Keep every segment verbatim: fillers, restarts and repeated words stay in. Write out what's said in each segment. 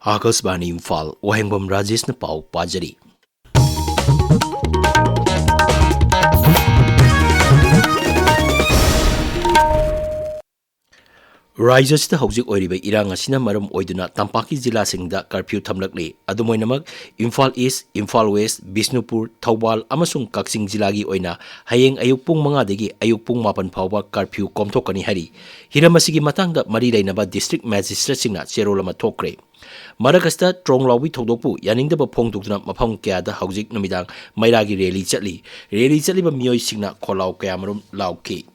ꯑꯥꯀꯥꯁꯕꯥꯅꯤ ꯏꯝꯐꯥꯜ, ꯋꯥꯍꯦꯡꯕꯝ ꯔꯥꯖꯦꯁꯅ ꯄꯥꯎ ꯄꯥꯖꯔꯤ꯫ ꯔꯥꯖ꯭ꯌ ꯑꯁꯤꯗ ꯍꯧꯖꯤꯛ ꯑꯣꯏꯔꯤꯕ ꯏꯔꯥꯡ ꯑꯁꯤꯅ ꯃꯔꯝ ꯑꯣꯏꯗꯨꯅ ꯇꯝꯄꯥꯛꯀꯤ ꯖꯤꯂꯥꯁꯤꯡꯗ ꯀꯔꯐ꯭ꯌꯨ ꯊꯝꯂꯛꯂꯤ꯫ ꯑꯗꯨꯝ ꯑꯣꯏꯅꯃꯛ, ꯏꯝꯐꯥꯜ ꯏꯁ, ꯏꯝꯐꯥꯜ ꯋꯦꯁ, ꯕꯤꯁꯅꯨꯄꯨꯔ, ꯊꯧꯕꯥꯜ ꯑꯃꯁꯨꯡ ꯀꯛꯆꯤꯡ ꯖꯤꯂꯥꯒꯤ ꯑꯣꯏꯅ ꯍꯌꯦꯡ ꯑꯌꯨꯛ ꯄꯨꯡ ꯃꯉꯥꯗꯒꯤ ꯑꯌꯨꯛ ꯄꯨꯡ ꯃꯥꯄꯟ ꯐꯥꯎꯕ ꯀꯔꯐ꯭ꯌꯨ ꯀꯣꯝꯊꯣꯛꯀꯅꯤ ꯍꯥꯏꯔꯤ꯫ ꯍꯤꯔꯝ ꯑꯁꯤꯒꯤ ꯃꯇꯥꯡꯗ ꯃꯔꯤ ꯂꯩꯅꯕ ꯗꯤꯁꯇ꯭ꯔꯤꯛ ꯃꯦꯖꯤꯁꯇ꯭ꯔꯦꯠꯁꯤꯡꯅ ꯆꯦꯔꯣꯜ ꯑꯃ ꯊꯣꯛꯈ꯭ꯔꯦ꯫ ꯃꯔꯛ ꯑꯁꯤꯗ ꯇ꯭ꯔꯣꯡ ꯂꯥꯎꯕꯤ ꯊꯧꯗꯣꯛꯄꯨ ꯌꯥꯅꯤꯡꯗꯕ ꯐꯣꯡꯗꯣꯛꯇꯨꯅ ꯃꯐꯝ ꯀꯌꯥꯗ ꯍꯧꯖꯤꯛ ꯅꯨꯃꯤꯗꯥꯡ ꯃꯩꯔꯥꯒꯤ ꯔꯦꯂꯤ ꯆꯠꯂꯤ꯫ ꯔꯦꯂꯤ ꯆꯠꯂꯤꯕ ꯃꯤꯑꯣꯏꯁꯤꯡꯅ ꯈꯣꯜꯂꯥꯎ ꯀꯌꯥꯃꯔꯨꯝ ꯂꯥꯎꯈꯤ꯫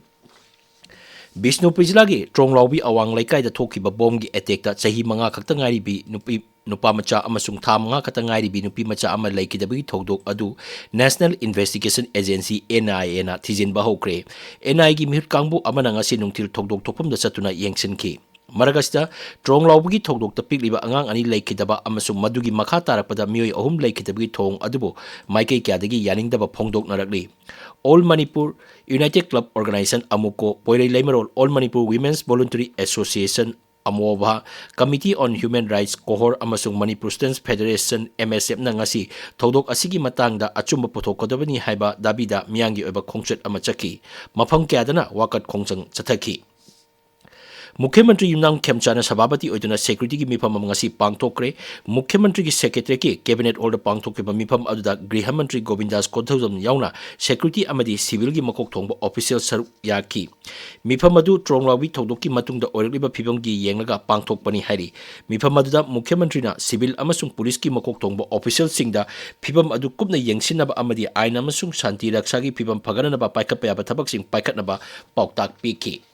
ꯕꯤꯁꯅꯨꯄꯨꯔ ꯖꯤꯂꯥꯒꯤ ꯇ꯭ꯔꯣꯡꯂꯥꯎꯕꯤ ꯑꯋꯥꯡ ꯂꯩꯀꯥꯏꯗ ꯊꯣꯛꯈꯤꯕ ꯕꯣꯝꯒꯤ ꯑꯦꯇꯦꯛꯇ ꯆꯍꯤ ꯃꯉꯥ ꯈꯛꯇ ꯉꯥꯏꯔꯤꯕꯤ ꯅꯨꯄꯤ, ꯅꯨꯄꯥ ꯃꯆꯥ ꯑꯃꯁꯨꯡ ꯊꯥ ꯃꯉꯥ ꯈꯛꯇ ꯉꯥꯏꯔꯤꯕꯤ ꯅꯨꯄꯤ ꯃꯆꯥ ꯑꯃ ꯂꯩꯈꯤꯗꯕꯒꯤ ꯊꯧꯗꯣꯛ ꯑꯗꯨ National Investigation Agency, N I A ꯅ ꯊꯤꯖꯤꯟꯕ ꯍꯧꯈ꯭ꯔꯦ꯫ N I A ꯒꯤ ꯃꯤꯍꯨꯠ ꯀꯥꯡꯕꯨ ꯑꯃꯅ ꯉꯁꯤ ꯅꯨꯡꯊꯤꯜ ꯊꯧꯗꯣꯛ ꯊꯣꯛꯐꯝꯗ ꯆꯠꯇꯨꯅ ꯌꯦꯡꯁꯤꯟꯈꯤ꯫ ꯃꯔꯛ ꯑꯁꯤꯗ, ꯇ꯭ꯔꯣꯡ ꯂꯥꯎꯕꯒꯤ ꯊꯧꯗꯣꯛꯇ ꯄꯤꯛꯂꯤꯕ ꯑꯉꯥꯡ ꯑꯅꯤ ꯂꯩꯈꯤꯗꯕ ꯑꯃꯁꯨꯡ ꯃꯗꯨꯒꯤ ꯃꯈꯥ ꯇꯥꯔꯛꯄꯗ ꯃꯤꯑꯣꯏ ꯑꯍꯨꯝ ꯂꯩꯈꯤꯗꯕꯒꯤ ꯊꯧꯑꯣꯡ ꯑꯗꯨꯕꯨ ꯃꯥꯏꯀꯩ ꯀꯌꯥꯗꯒꯤ ꯌꯥꯅꯤꯡꯗꯕ ꯐꯣꯡꯗꯣꯛꯅꯔꯛꯂꯤ꯫ All Manipur United Club Organization, ꯑꯃꯨꯀꯣ, ꯄꯣꯏꯔꯩ ꯂꯩꯃꯔꯣꯜ, All Manipur Women's Voluntary Association, ꯑꯃꯣꯚꯥ, Committee on Human Rights, ꯀꯣꯍꯣꯔ, ꯑꯃꯁꯨꯡ Manipur Students Federation, M S F ꯅ ꯉꯁꯤ ꯊꯧꯗꯣꯛ ꯑꯁꯤꯒꯤ ꯃꯇꯥꯡꯗ ꯑꯆꯨꯝꯕ ꯄꯨꯊꯣꯛꯀꯗꯕꯅꯤ ꯍꯥꯏꯕ ꯗꯥꯕꯤꯗ ꯃꯤꯌꯥꯝꯒꯤ ꯑꯣꯏꯕ ꯈꯣꯡꯆꯠ ꯑꯃ ꯆꯠꯈꯤ꯫ ꯃꯐꯝ ꯀꯌꯥꯗꯅ ꯋꯥꯀꯠ ꯈꯣꯡꯖꯪ ꯆꯠꯊꯈꯤ꯫ ꯃꯨꯈ꯭ꯌ ꯃꯟꯇ꯭ꯔꯤ ꯌꯨꯝꯅꯥꯝ ꯈꯦꯝꯆꯥꯟꯅ ꯁꯚꯥꯄꯇꯤ ꯑꯣꯏꯗꯨꯅ ꯁꯦꯀ꯭ꯌꯨꯔꯤꯇꯤꯒꯤ ꯃꯤꯐꯝ ꯑꯃ ꯉꯁꯤ ꯄꯥꯡꯊꯣꯛꯈ꯭ꯔꯦ꯫ ꯃꯨꯈ꯭ꯌ ꯃꯟꯇ꯭ꯔꯤꯒꯤ ꯁꯦꯀ꯭ꯔꯦꯇꯔꯤꯌꯦꯠꯀꯤ ꯀꯦꯕꯤꯅꯦꯠ ꯍꯣꯜꯗ ꯄꯥꯡꯊꯣꯛꯈꯤꯕ ꯃꯤꯐꯝ ꯑꯗꯨꯗ ꯒ꯭ꯔꯤꯍ ꯃꯟꯇ꯭ꯔꯤ ꯒꯣꯕꯤꯟꯗꯥꯁ ꯀꯣꯊꯧꯖꯝ ꯌꯥꯎꯅ ꯁꯦꯀ꯭ꯌꯨꯔꯤꯇꯤ ꯑꯃꯗꯤ ꯁꯤꯚꯤꯜꯒꯤ ꯃꯀꯣꯛ ꯊꯣꯡꯕ ꯑꯣꯐꯤꯁꯤꯌꯦꯜ ꯁꯔꯨꯛ ꯌꯥꯈꯤ꯫ ꯃꯤꯐꯝ ꯑꯗꯨ ꯇ꯭ꯔꯣꯡꯂꯥꯎꯕꯤ ꯊꯧꯗꯣꯛꯀꯤ ꯃꯇꯨꯡꯗ ꯑꯣꯏꯔꯛꯂꯤꯕ ꯐꯤꯕꯝꯒꯤ ꯌꯦꯡꯂꯒ ꯄꯥꯡꯊꯣꯛꯄꯅꯤ ꯍꯥꯏꯔꯤ꯫ ꯃꯤꯐꯝ ꯑꯗꯨꯗ ꯃꯨꯈ꯭ꯌ ꯃꯟꯇ꯭ꯔꯤꯅ ꯁꯤꯚꯤꯜ ꯑꯃꯁꯨꯡ ꯄꯨꯂꯤꯁꯀꯤ ꯃꯀꯣꯛ ꯊꯣꯡꯕ ꯑꯣꯐꯤꯁꯤꯌꯦꯜꯁꯤꯡꯗ ꯐꯤꯕꯝ ꯑꯗꯨ ꯀꯨꯞꯅ ꯌꯦꯡꯁꯤꯟꯅꯕ ꯑꯃꯗꯤ ꯑꯥꯏꯟ ꯑꯃꯁꯨꯡ ꯁꯥꯟꯇꯤ ꯔꯛꯁꯥꯒꯤ ꯐꯤꯕꯝ ꯐꯒꯠꯅꯅꯕ ꯄꯥꯏꯈꯠꯄ ꯌꯥꯕ ꯊꯕꯛꯁꯤꯡ ꯄꯥꯏꯈꯠꯅꯕ ꯄꯥꯎꯇꯥꯛ ꯄꯤꯈꯤ꯫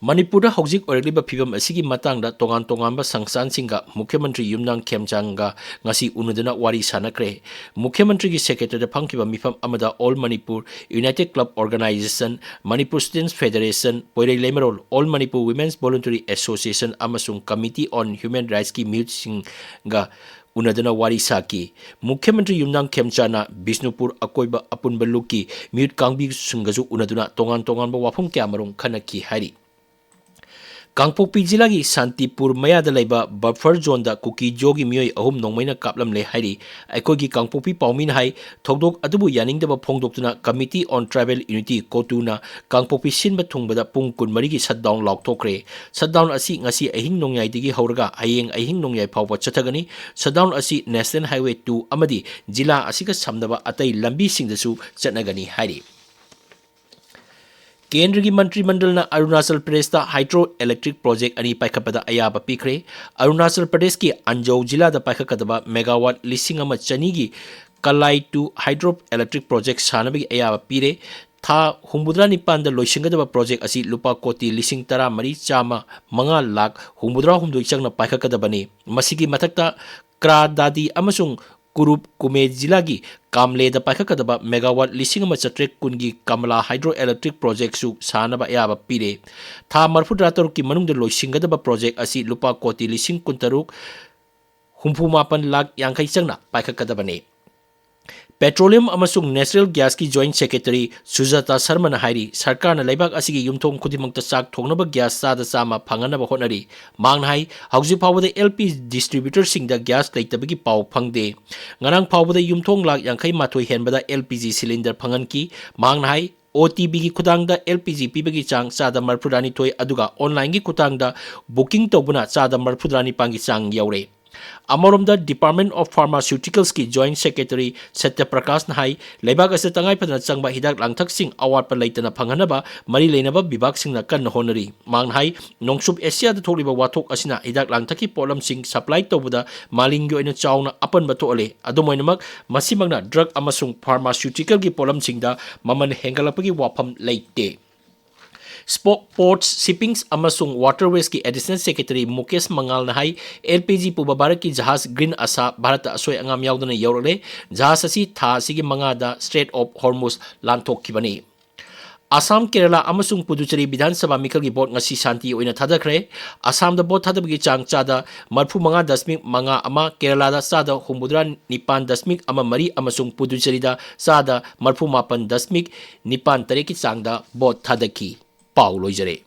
ꯃꯅꯤꯄꯨꯔꯗ ꯍꯧꯖꯤꯛ ꯑꯣꯏꯔꯛꯂꯤꯕ ꯐꯤꯕꯝ ꯑꯁꯤꯒꯤ ꯃꯇꯥꯡꯗ ꯇꯣꯉꯥꯟ ꯇꯣꯉꯥꯟꯕ ꯁꯪꯁꯊꯥꯟꯁꯤꯡꯒ ꯃꯨꯈ꯭ꯌ ꯃꯟꯇ꯭ꯔꯤ ꯌꯨꯝꯅꯥꯝ ꯈꯦꯝꯆꯥꯟꯒ ꯉꯁꯤ ꯎꯅꯗꯨꯅ ꯋꯥꯔꯤ ꯁꯥꯟꯅꯈ꯭ꯔꯦ꯫ ꯃꯨꯈ꯭ꯌ ꯃꯟꯇ꯭ꯔꯤꯒꯤ ꯁꯦꯀ꯭ꯔꯦꯇꯔꯤꯌꯦꯠꯇ ꯐꯝꯈꯤꯕ ꯃꯤꯐꯝ ꯑꯃꯗ All Manipur United Club Organization, Manipur Students Federation, ꯄꯣꯏꯔꯩ ꯂꯩꯃꯔꯣꯜ, All Manipur Women's Voluntary Association ꯑꯃꯁꯨꯡ Committee on Human Rightsꯀꯤ ꯃꯤꯍꯨꯠꯁꯤꯡꯒ ꯎꯅꯗꯨꯅ ꯋꯥꯔꯤ ꯁꯥꯈꯤ꯫ ꯃꯨꯈ꯭ꯌ ꯃꯟꯇ꯭ꯔꯤ ꯌꯨꯝꯅꯥꯝ ꯈꯦꯝꯆꯥꯟꯅ ꯕꯤꯁꯅꯨꯄꯨꯔ ꯑꯀꯣꯏꯕ ꯑꯄꯨꯟꯕ ꯂꯨꯞꯀꯤ ꯃꯤꯍꯨꯠ ꯀꯥꯡꯕꯨꯁꯤꯡꯒꯁꯨ ꯎꯅꯗꯨꯅ ꯇꯣꯉꯥꯟ ꯇꯣꯉꯥꯟꯕ ꯋꯥꯐꯝ ꯀꯌꯥꯃꯔꯨꯝ ꯈꯟꯅꯈꯤ ꯍꯥꯏꯔꯤ꯫ ꯀꯥꯡꯄꯣꯛꯄꯤ ꯖꯤꯂꯥꯒꯤ ꯁꯥꯟꯇꯤꯄꯨꯔ ꯃꯌꯥꯗ ꯂꯩꯕ buffer zoneꯗ ꯀꯨꯀꯤ ꯖꯣꯒꯤ ꯃꯤꯑꯣꯏ ꯑꯍꯨꯝ ꯅꯣꯡꯃꯩꯅ ꯀꯥꯞꯂꯝꯂꯦ ꯍꯥꯏꯔꯤ꯫ ꯑꯩꯈꯣꯏꯒꯤ ꯀꯥꯡꯄꯣꯛꯄꯤ ꯄꯥꯎꯃꯤꯅ ꯍꯥꯏ, ꯊꯧꯗꯣꯛ ꯑꯗꯨꯕꯨ ꯌꯥꯅꯤꯡꯗꯕ ꯐꯣꯡꯗꯣꯛꯇꯨꯅ Committee on Tribal Unity, ꯀꯣꯇꯨꯅ ꯀꯥꯡꯄꯣꯛꯄꯤ ꯁꯤꯟꯕ ꯊꯨꯡꯕꯗ ꯄꯨꯡ ꯀꯨꯟꯃꯔꯤꯒꯤ shutdown ꯂꯥꯎꯊꯣꯛꯈ꯭ꯔꯦ꯫ Shutdown ꯑꯁꯤ ꯉꯁꯤ ꯑꯍꯤꯡ ꯅꯣꯡꯌꯥꯏꯗꯒꯤ ꯍꯧꯔꯒ ꯍꯌꯦꯡ ꯑꯍꯤꯡ ꯅꯣꯡꯌꯥꯏ ꯐꯥꯎꯕ ꯆꯠꯊꯒꯅꯤ꯫ Shutdown ꯑꯁꯤ National Highway two ꯑꯃꯗꯤ ꯖꯤꯂꯥ ꯑꯁꯤꯒ ꯁꯝꯅꯕ ꯑꯇꯩ ꯂꯝꯕꯤꯁꯤꯡꯗꯁꯨ ꯆꯠꯅꯒꯅꯤ ꯍꯥꯏꯔꯤ꯫ ꯀꯦꯟꯗ꯭ꯔꯒꯤ ꯃꯟꯇ꯭ꯔꯤ ꯃꯟꯗꯜꯅ ꯑꯔꯨꯅꯥꯆꯜ ꯄ꯭ꯔꯗꯦꯁꯇ hydro electric project ꯑꯅꯤ ꯄꯥꯏꯈꯠꯄꯗ ꯑꯌꯥꯕ ꯄꯤꯈ꯭ꯔꯦ꯫ ꯑꯔꯨꯅꯥꯆꯜ ꯄ꯭ꯔꯗꯦꯁꯀꯤ ꯑꯟꯖꯧ ꯖꯤꯂꯥꯗ ꯄꯥꯏꯈꯠꯀꯗꯕ megawatt ꯂꯤꯁꯤꯡ ꯑꯃ ꯆꯅꯤꯒꯤ ꯀꯂꯥꯏ two hydro electric project ꯁꯥꯅꯕꯒꯤ ꯑꯌꯥꯕ ꯄꯤꯔꯦ꯫ ꯊꯥ ꯍꯨꯝꯐꯨꯇꯔꯥ ꯅꯤꯄꯥꯟꯗ ꯂꯣꯏꯁꯤꯟꯒꯗꯕ project ꯑꯁꯤ ꯂꯨꯄꯥ ꯀꯣꯇꯤ ꯂꯤꯁꯤꯡ ꯇꯔꯥꯃꯔꯤ ꯆꯥꯝꯃ ꯃꯉꯥ ꯂꯥꯈ ꯍꯨꯝꯐꯨꯇꯔꯥ ꯍꯨꯝꯗꯣꯏ ꯆꯪꯅ ꯄꯥꯏꯈꯠꯀꯗꯕꯅꯤ꯫ ꯃꯁꯤꯒꯤ ꯃꯊꯛꯇ ꯀ꯭ꯔꯥ ꯗꯥꯗꯤ ꯑꯃꯁꯨꯡ ꯀꯨꯔꯨꯞ ꯀꯨꯃꯦ ꯖꯤꯂꯥꯒꯤ ꯀꯥꯝꯂꯦꯗ ꯄꯥꯏꯈꯠꯀꯗꯕ megawatt ꯂꯤꯁꯤꯡ ꯑꯃ ꯆꯥꯇ꯭ꯔꯦꯠ ꯀꯨꯟꯒꯤ ꯀꯃꯂꯥ hydro electric projectꯁꯨ ꯁꯥꯅꯕ ꯑꯌꯥꯕ ꯄꯤꯔꯦ꯫ ꯊꯥ ꯃꯔꯤꯐꯨꯇꯔꯥ ꯇꯔꯨꯛꯀꯤ ꯃꯅꯨꯡꯗ ꯂꯣꯏꯁꯤꯟꯒꯗꯕ project ꯑꯁꯤ ꯂꯨꯄꯥ ꯀꯣꯇꯤ ꯂꯤꯁꯤꯡ ꯀꯨꯟꯇꯔꯨꯛ ꯍꯨꯝꯐꯨ ꯃꯥꯄꯟ ꯂꯥꯈ ꯌꯥꯡꯈꯩ ꯆꯪꯅ ꯄꯥꯏꯈꯠꯀꯗꯕꯅꯤ꯫ Petroleum ꯑꯃꯁꯨꯡ Natural Gasꯀꯤ Joint Secretary ꯁꯨꯖꯥꯇꯥ ꯁꯔꯃꯅ ꯍꯥꯏꯔꯤ, ꯁꯔꯀꯥꯔꯅ ꯂꯩꯕꯥꯛ ꯑꯁꯤꯒꯤ ꯌꯨꯝꯊꯣꯡ ꯈꯨꯗꯤꯡꯃꯛꯇ ꯆꯥꯛ ꯊꯣꯡꯅꯕ gas ꯆꯥꯗ ꯆꯥꯝꯃ ꯐꯪꯍꯟꯅꯕ ꯍꯣꯠꯅꯔꯤ꯫ ꯃꯍꯥꯛꯅ ꯍꯥꯏ, ꯍꯧꯖꯤꯛ ꯐꯥꯎꯕꯗ L P G distributorꯁꯤꯡꯗ gas ꯂꯩꯇꯕꯒꯤ ꯄꯥꯎ ꯐꯪꯗꯦ꯫ ꯉꯔꯥꯡ ꯐꯥꯎꯕꯗ ꯌꯨꯝꯊꯣꯡ ꯂꯥꯈ ꯌꯥꯡꯈꯩ ꯃꯥꯊꯣꯏ ꯍꯦꯟꯕꯗ L P G cylinder ꯐꯪꯍꯟꯈꯤ꯫ ꯃꯍꯥꯛꯅ ꯍꯥꯏ, O T Bꯒꯤ ꯈꯨꯊꯥꯡꯗ L P G ꯄꯤꯕꯒꯤ ꯆꯥꯡ ꯆꯥꯗ ꯃꯔꯤꯐꯨꯇꯔꯥꯅꯤꯊꯣꯏ, ꯑꯗꯨꯒ onlineꯒꯤ ꯈꯨꯊꯥꯡꯗ booking ꯇꯧꯕꯅ ꯆꯥꯗ ꯃꯔꯤꯐꯨꯇꯔꯥꯅꯤꯄꯥꯟꯒꯤ ꯆꯥꯡ ꯌꯧꯔꯦ꯫ ꯑꯃꯔꯣꯝꯗ, Department of Pharmaceuticalsꯀꯤ Joint Secretary Satya ꯄ꯭ꯔꯀꯥꯁꯅ ꯍꯥꯏ, ꯂꯩꯕꯥꯛ ꯑꯁꯤꯗ ꯇꯉꯥꯏ ꯐꯗꯅ ꯆꯪꯕ ꯍꯤꯗꯥꯛ ꯂꯥꯡꯊꯛꯁꯤꯡ ꯑꯋꯥꯠꯄ ꯂꯩꯇꯅ ꯐꯪꯍꯟꯅꯕ ꯃꯔꯤ ꯂꯩꯅꯕ ꯕꯤꯚꯥꯒꯁꯤꯡꯅ ꯀꯟꯅ ꯍꯣꯠꯅꯔꯤ꯫ ꯃꯍꯥꯛꯅ ꯍꯥꯏ, ꯅꯣꯡꯆꯨꯞ ꯑꯦꯁꯤꯌꯥꯗ ꯊꯣꯛꯂꯤꯕ ꯋꯥꯊꯣꯛ ꯑꯁꯤꯅ ꯍꯤꯗꯥꯛ ꯂꯥꯡꯊꯛꯀꯤ ꯄꯣꯠꯂꯝꯁꯤꯡ supply ꯇꯧꯕꯗ ꯃꯥꯂꯦꯝꯒꯤ ꯑꯣꯏꯅ ꯆꯥꯎꯅ ꯑꯄꯟꯕ ꯊꯣꯛꯍꯜꯂꯦ꯫ ꯑꯗꯨꯝ ꯑꯣꯏꯅꯃꯛ, ꯃꯁꯤꯃꯛꯅ drug ꯑꯃꯁꯨꯡ pharmaceuticalꯒꯤ ꯄꯣꯠꯂꯝꯁꯤꯡꯗ ꯃꯃꯜ ꯍꯦꯟꯒꯠꯂꯛꯄꯒꯤ ꯋꯥꯐꯝ ꯂꯩꯇꯦ꯫ Spo-, Ports, Shippings ꯑꯃꯁꯨꯡ Waterwaysꯀꯤ Additional Secretary ꯃꯨꯀꯦꯁ ꯃꯉꯥꯜꯅ ꯍꯥꯏ, L P G ꯄꯨꯕ ꯚꯥꯔꯠꯀꯤ ꯖꯍꯥꯖ Green Asa ꯚꯥꯔꯠꯇ ꯑꯁꯣꯏ ꯑꯉꯥꯝ ꯌꯥꯎꯗꯅ ꯌꯧꯔꯛꯂꯦ꯫ ꯖꯍꯥꯖ ꯑꯁꯤ ꯊꯥ ꯑꯁꯤꯒꯤ ꯃꯉꯥꯗ Strait of Hormuz ꯂꯥꯟꯊꯣꯛꯈꯤꯕꯅꯤ꯫ Assam, Kerala ꯑꯃꯁꯨꯡ ꯄꯨꯗꯨꯆꯦꯔꯤ ꯕꯤꯙꯥꯟ ꯁꯚꯥ ꯃꯤꯈꯜꯒꯤ vote ꯉꯁꯤ ꯁꯥꯟꯇꯤ ꯑꯣꯏꯅ ꯊꯥꯗꯈ꯭ꯔꯦ꯫ ꯑꯁꯥꯝꯗ vote ꯊꯥꯗꯕꯒꯤ ꯆꯥꯡ ꯆꯥꯗ ꯃꯔꯤꯐꯨ ꯃꯉꯥ ꯗꯁꯃꯤꯛ ꯃꯉꯥ ꯑꯃ, ꯀꯦꯔꯂꯥꯗ ꯆꯥꯗ ꯍꯨꯝꯐꯨꯇꯔꯥ ꯅꯤꯄꯥꯟ ꯗꯁꯃꯤꯛ ꯑꯃ ꯃꯔꯤ ꯑꯃꯁꯨꯡ ꯄꯨꯗꯨꯆꯦꯔꯤꯗ ꯆꯥꯗ ꯃꯔꯤꯐꯨ ꯃꯥꯄꯟ ꯗꯁꯃꯤꯛ ꯅꯤꯄꯥꯟ ꯇꯔꯦꯠꯀꯤ ꯆꯥꯡꯗ vote ꯊꯥꯗꯈꯤ꯫ ꯄꯥꯎ ꯂꯣꯏꯖꯔꯦ꯫